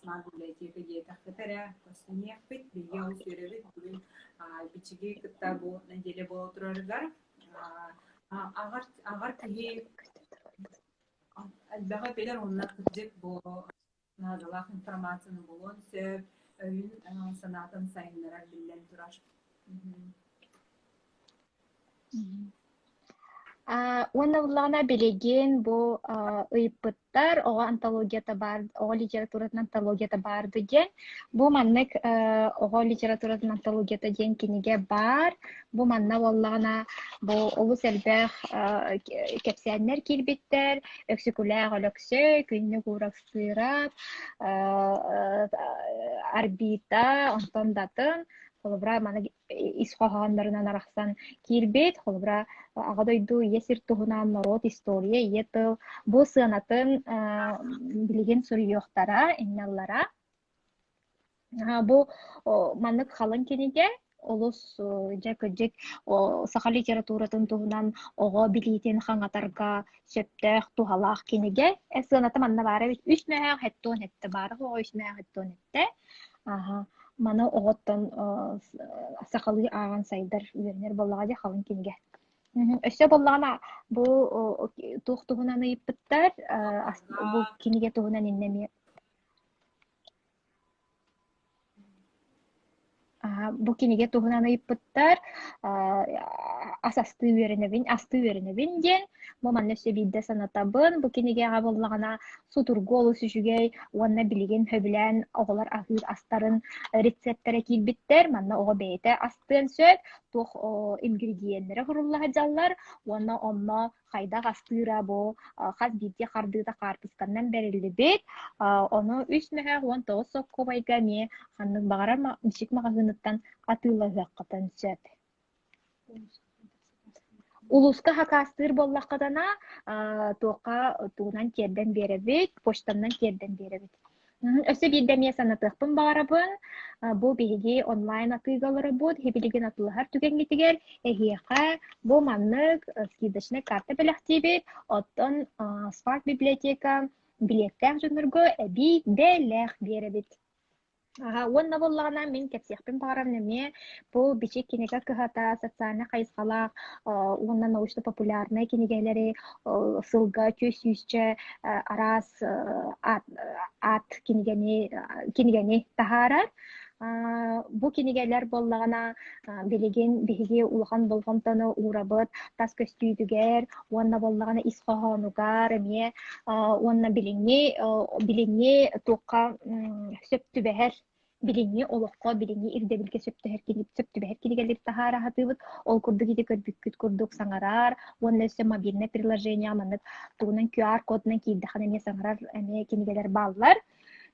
Смарт библиотека диэтэххит эрэ көстүнүөхпүт. Биһиги олус үөрэбит. Бүгүн бичиги кытта бу нэдиэлэ буола турарыгар аҕар аҕар киһи элбэҕи билэр уонна кырдьык бу наадалаах информацияны булуон сөп, өйүн санаатын сайыннарар биллэн турар. Уонна буоллаҕына билигин бу ыйыппыттар оҕо антологията баар, оҕо литературатын антологията баар дуу диэн. Бу маннык оҕо литературатын антологията диэн кинигэ баар. Бу манна буоллаҕына бу олус элбэх кэпсээннэр киирбиттэр. Өксөкүлээх Өлөксөй, Күннүк Уурастыырап, Арбита, онтон да атын. Холобура, маны ис хоһооннорунан арахсан киирбит. Холобура, Аҕа дойду ийэ сир туһунан норуот история, ийэ тыл бу сыанатын билигин суруйуохтара, иннэллара. Бу маннык халыҥ кинигэ олус дьэ кырдьык саха литературатын туһунан оҕо билиитин хаҥатарга сөптөөх туһалаах кинигэ. Сыаната манна баар эбит үс мөһөөх хэттуон хэттэ баара суоҕа үс мөһөөх хэттуон хэттэ. Аха маны оҕоттон сахалыы ааҕан сайдар үөрэнэр буоллаҕа дии халыҥ кинигэ. Өссө буоллаҕына бу туох туһунан ыйыппыттар бу кинигэ туһунан иннэ эмиэ. Бу кинигэ туһунан ыйыппыттар, ас астыы үөрэнэбин, астыы үөрэнэбин диэн. Бу манна өссө биирдэ санатабын, бу кинигэҕэ буоллаҕына судургу олус үчүгэй уонна билигин сөбүлээн оҕолор аһыыр астарын рецептэрэ киирбиттэр. Манна оҕо бэйэтэ астыан сөп, туох ингредиеннэрэ сурулла сылдьаллар уонна онно хайдах астыыра бу хас биирдии хардыыта хаартысканнан бэриллибит. Ону үс мөһөөх 19 соккубайга эмиэ ханнык баҕарар бичик маҕаһыыныттан атыылаһыаххытын сөп. Улууска хакаастыыр буоллаххытына, туохха тугунан тиэрдэн биэрэбит, почтанан тиэрдэн биэрэбит. Өссө биирдэ эмиэ санатыахпын баҕарабын, бу биһиги онлайн атыыга олоробут, билигин атыылаһар түгэҥҥитигэр эһиэхэ бу маннык скидочнай карта бэлэхтиибит, оттон Spark библиотека билиэттээх дьоннорго эбии бэлэх биэрэбит. Аһа, уонна буоллаҕына мин кэпсиэхпин баҕарабын эмиэ бу Бичик кинигэ кыһата социальнай хайысхалаах уонна научно-популярнай кинигэлэри сылга түөрт сүүсчэ араас аат, аат кинигэни, кинигэни таһаарар. Бу кинигэлэр буоллаҕына билигин биһиги улахан болҕомтону уурабыт тас көстүүтүгэр уонна буоллаҕына ис хоһоонугар эмиэ уонна билиҥҥи билиҥҥи туохха сөп түбэһэр билиҥҥи олоххо билиҥҥи ирдэбилгэ сөптөһөр сөп түбэһэр кинигэлэри таһаара сатыыбыт. Ол курдук ити көрбүккүт курдук саҥарар уонна өссө мобильнай приложение маннык тугунан QR кодунан киирдэххинэ эмиэ саҥарар эмиэ кинигэлэр бааллар.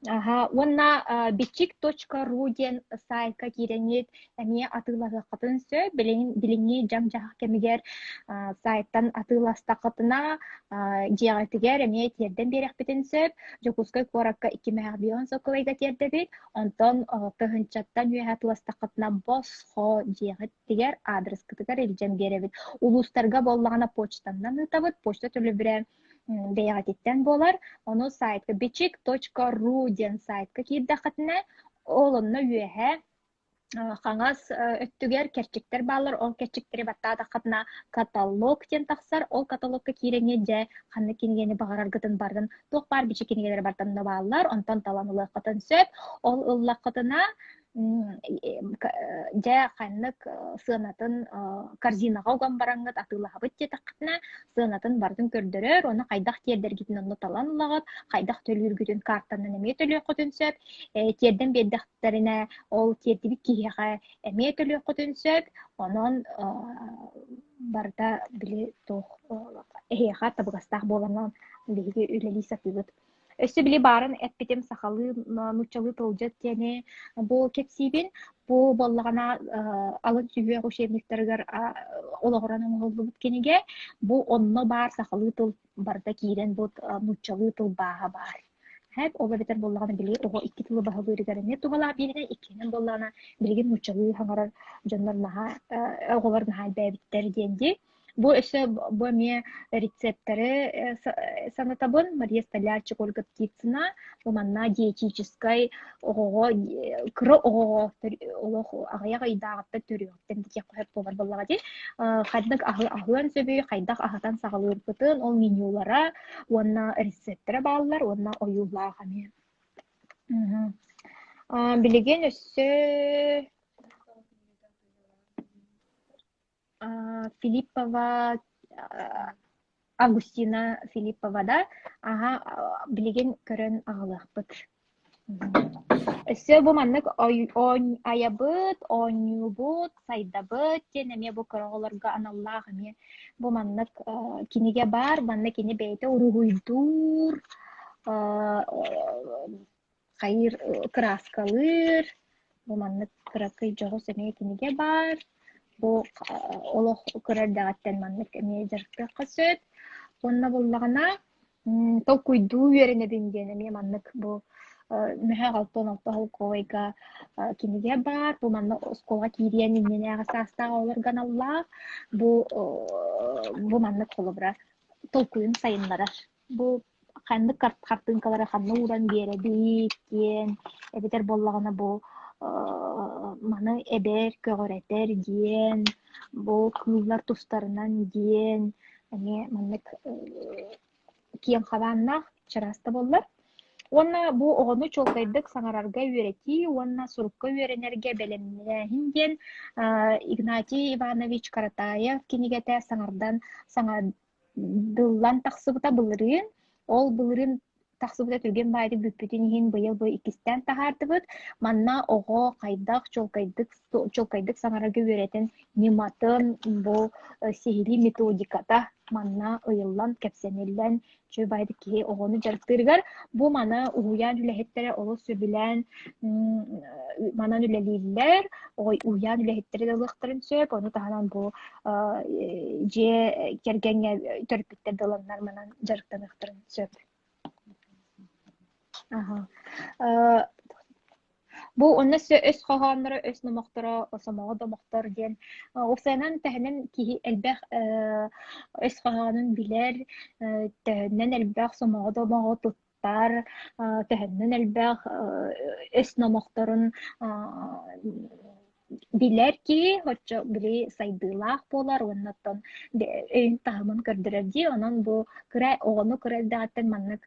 Аха, уонна бичик.ру диэн сайтка киирэҥҥит эмиэ атыылаһыаххытын сөп. Билигин билиҥҥи дьаҥ-дьаһах кэмигэр сайтан атыыластаххытына дьиэҕитигэр эмиэ тиэрдэн биэриэхпитин сөп. Дьокуускай куоракка иккимээх бион соколайга тиэрдэбит. Онтон тыһыынчаттан үөһэ атыыластаххытына босхо дьиэҕитигэр аадырыскытыгар илдьэн биэрэбит. Улуустарга буоллаҕына почтанан ыытабыт. Почта төлөбүрэ бэйэҕититтэн буолар. Ону сайтка бичик.ру диэн сайтка киирдэххитинэ, ол онно үөһэ хаҥас өттүгэр кэрчиктэр бааллар. Ол кэрчиктэри баттаатаххытына каталог диэн тахсар. Ол каталогка киирэҥҥит дьэ ханнык кинигэни баҕараргытын барытын туох баар бичик кинигэлэрэ барытын да бааллар. Онтон талан ылыаххытын сөп. Ол ыллаххытына дьэ ханнык сыанатын корзинаҕа уган бараҥҥыт атыылаһабыт диэтэххитинэ сыанатын барытын көрдөрөр уонна хайдах тиэрдэргитин онно талан ылаҕыт хайдах төлүүргүтүн картанан эмиэ төлүөххүтүн сөп тиэрдэн биэрдэхтэринэ ол тиэрдибит киһиэхэ эмиэ төлүөххүтүн сөп онон барыта били туох эһиэхэ табыгастаах буоланан биһиги үлэлии сатыыбыт. Өссө били баарын эппитим сахалыы, нууччалыы тылдьыт диэни бу кэпсиибин. Бу буоллаҕына алын сүһүөх учебниктарыгар олоҕуран оҥоһуллубут кинигэ. Бу онно баар сахалыы тыл барыта киирэн бу нууччалыы тылбааһа баар. Хэп, ол эбэтэр буоллаҕына били оҕо икки тылы баһылыырыгар эмиэ туһалаах бииринэн, иккиһинэн буоллаҕына билигин нууччалыы саҥарар дьоннор наһаа оҕолор наһаа элбээбиттэр диэн дии. Бу өссө бу эмиэ рецептэри санатабын. Мария Столярчик, Ольга Птицына. Бу манна диетическай оҕоҕо кыра оҕоҕо олох аҕыйах ыйдааҕыттан төрүөҕүттэн диэххэ сөп буолар буоллаҕа дии. Ханнык аһы аһыан сөбүй, хайдах аһатан саҕалыырбытын, ол менюлара уонна рецептэрэ бааллар уонна ойуулаах эмиэ. Билигин өссө Филиппова Августина Филиппова да аһа билигин көрөн аҕалыахпыт. Өссө бу маннык айабыт, оонньуубут, сайдабыт диэн эмиэ бу кыра оҕолорго аналлаах эмиэ бу маннык кинигэ баар. Манна кини бэйэтэ уруһуйдуур, хайыыр кырааскалыыр. Бу маннык кыракый дьоҕус эмиэ кинигэ баар. Бу олох кыра эрдэҕиттэн маннык эмиэ дьарыктыахха сөп. Уонна буллаҕына толкуйдуу үөрэнэбин диэн эмиэ маннык бу мөһөөх 66 холкуойга кинигэ баар. Бу манна оскуолаҕа киириэн иннинээҕи саастаах оҕолорго аналлаах. Бу бу маннык холобура толкуйун сайыннарар. Бу ханнык хартыыҥкалары ханна ууран биэрэбит диэн, эбэтэр буоллаҕына бу маны эбэр, көҕүрэтэр диэн, бу кыыллар тустарынан диэн эмиэ маннык киэҥ хабааннаах чараас да буоллар. Уонна бу оҕону чуолкайдык саҥарарга үөрэтии уонна сурукка үөрэнэргэ бэлэмнээһин диэн Игнатий Иванович Каратаев кинигэтэ саҥардан саҥардыллан тахсыбыта былырыын. Ол былырыын тахсыбыта түргэн баайдык бүппүтүн иһин быйыл бу иккистээн таһаардыбыт. Манна оҕо хайдах чуолкайдык чуолкайдык саҥарарга үөрэтэн ньыматын бу сиһилии методиката манна ыйыллан кэпсэниллэн үчүгэй баайдык киһи оҕону дьарыктыырыгар бу маны уһуйаан үлэһиттэрэ олус сөбүлээн манан үлэлииллэр уһуйаан үлэһиттэрэ да ылыахтарын сөп ону таһынан бу дьиэ кэргэҥҥэ төрөппүттэр да ыланнар манан дьарыктаныахтарын сөп Аха. Бу онно өс хоһоонноро, өс номохторо, сомоҕо домохтор диэн уопсайынан төһөнөн киһи элбэх өс хоһоонун билэр, төһөнөн элбэх сомоҕо домоҕу туттар, төһөнөн элбэх өс номохторун билэр киһи оччо били сайдыылаах буолар уонна оттон өйүн таһымын көрдөрөр дии. Онон бу кыра оҕону кыра эрдэҕиттэн маннык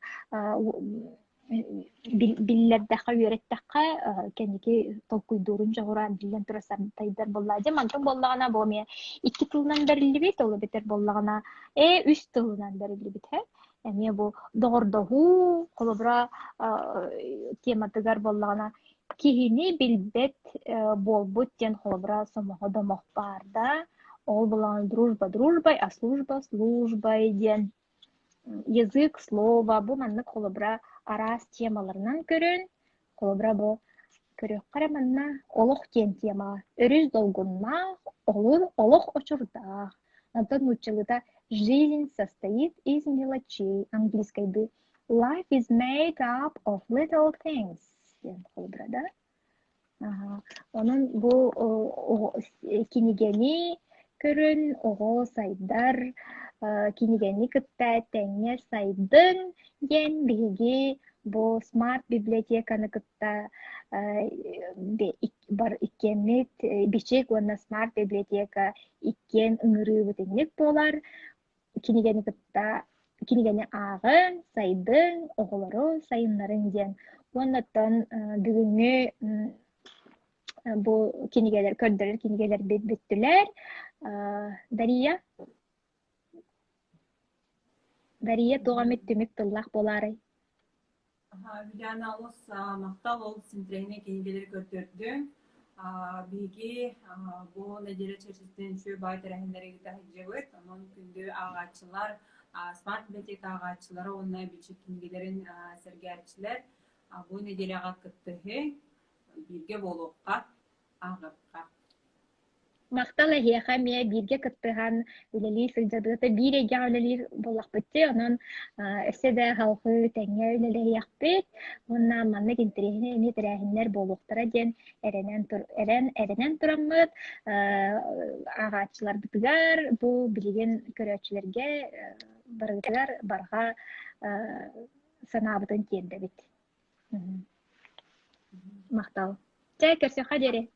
биллэрдэххэ, үөрэттэххэ кэнники толкуйдуурун дьоҕура биллэн турар сайдар буоллаҕа. Дьэ мантан буоллаҕына бу эмиэ икки тылынан бэриллибит, ол эбэтэр буоллаҕына ээ үс тылынан бэриллибит һэ. Эмиэ бу доҕордоһуу холобура тематыгар буоллаҕына киһини билбэт буолбут диэн холобура сомоҕо домох баар да, ол буоллаҕына дружба дружбой, а служба службой диэн язык слова бу маннык холобура араас темаларынан көрөн, холобура бу көрүөххэ эрэ манна олох диэн темаҕа өрүс долгуннаах, олох очурдаах, онтон нууччалыыта жизнь состоит из мелочей английскайдыы life is made up of little things диэн холобура да Онон бу кинигэни көрөн оҕо сайдар, кинигэни кытта тэҥҥэ сайдыҥ диэн биһиги бу смарт библиотеканы кытта иккиэммит Бичик уонна смарт библиотека иккиэн ыҥырыыбыт инник буолар. Кинигэни кытта кинигэни ааҕыҥ, сайдыҥ, оҕолору сайыннарыҥ диэн. Уонна оттон бүгүҥҥү бу кинигэлэр көрдөрөр кинигэлэрбит бүттүлэр. Дария? Дария туох эмит түмүк тыллаах буолаарай? Виляна олус махтал ол синтрэһинэй кинигэлэри көрдөрдүҥ. Биһиги бу нэдиэлэ чэрчитинэн үчүгэй баай тэрээһиннэри ыыта сылдьабыт. Онон күндү ааҕааччылар, смарт библиотека ааҕааччылара уонна бичик кинигэлэрин сэргээччилэр бу нэдиэлэҕэ кыттыһыҥ, бииргэ буолуохха, ааҕыахха. Махтал эһиэхэ эмиэ бииргэ кыттыһан үлэлии сылдьарбыт. Биир эйгэҕэ үлэлиир буоллахпыт дии, онон өссө да салҕыы тэҥҥэ үлэлэһиэхпит уонна маннык интэриэһинэй эмиэ тэрээһиннэр буолуохтара диэн эрэнэн тур эрэн эрэнэн тураммыт ааҕааччыларбытыгар бу билигин көрөөччүлэргэ барыгытыгар барҕа санаабытын тиэрдэбит. Махтал. Чэ, көрсүөххэ диэри.